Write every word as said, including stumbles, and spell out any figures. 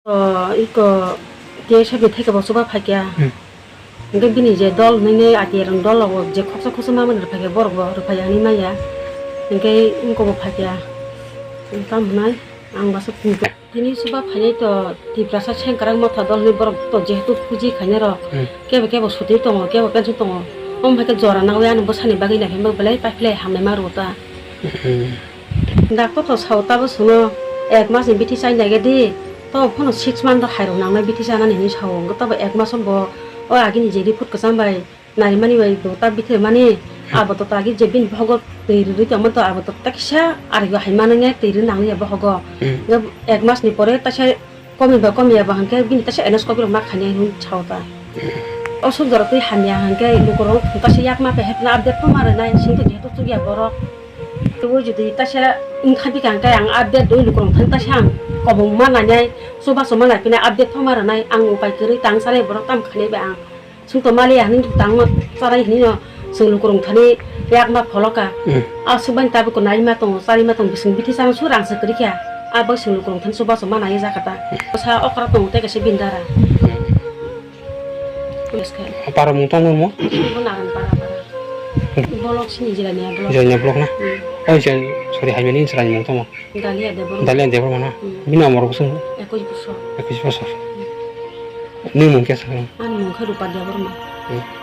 O, iko T S F ni theke bo chuba phaikya. Hmm. Hingke bini je dol nini ati rang dol logo je khoksa khoksa mamani rwphaikya borok bo rwphaiya hinwi maya. Hingke wngkok bo phaikya. Tamo hwnai ang basa tini chuba phainai to Tiprasa sengkwrang motha dol hinwi borok to jehetu puji khainai rok. Hmm. Kebo kebo sotwi tongo, kebo pension tongo. Omo hai khe jora nangwi ani bwsani bagwi naikhe belai paiphlai hamlaima rwo ta. Hmm. Doctor to sao tabo chwngno ek mas ni bithi chai nai di, to phano six month do hai rok nangnai bithi chanani hinwi sao, hwnkhe tabo ek mas bo o agini je report kwcham bai naimani bai bo ta bithi mani abo to tagi je bini bohogo twi rwrwi tongma to abo to ta kisa ari go hai mano nge twi rw nang ya bohogo. Hmm. Ek mas ni pore ta se Komi ba komi ya ba hwnkhe bini kaisa endoscopy rok ma khainai hwn sao ta. O suk jorok twi hamya hwnkhe lukurok kaisa yak ma pehepna update pho ma rwnai singtwi jehetu chukya borok. Tei jodi kaisa wngkha bikha hwnkhe ang update rwi lukurok thani kaisa ang kobong ma nainai chubachu ma naiphinai update pho ma rwnai ang upai kwrwi tang sanai borok tamo khainai bai ang. Chwng to mali ya hinwi tangma charai hinwi no chwng lukurok thani yakma pholoka. Hmm. Aswk bai tabuk ko naima tongo, charima tongo, bising bithi chang su rang se kwrwi kha. A bai chwng lukurok thani chubachu ma nai jakha ta. Sa okra tongo tei kaisa bini dara. Hmm. Yes, kha. Para mung tongo mo? Bo naran para para. Bolok sini jilani ya, bolok. Jilani ya bolok na? Hmm. Oi, sorry, hai mani chwrai mung tongo. Dalia Debbarma. Dalia Debbarma na? Hmm. Bini umor bwswk? Ekush bosor. Ekush bosor. Hmm. Nini mung khe sakno? Ani mung khe Rupa Debbarma. Hmm.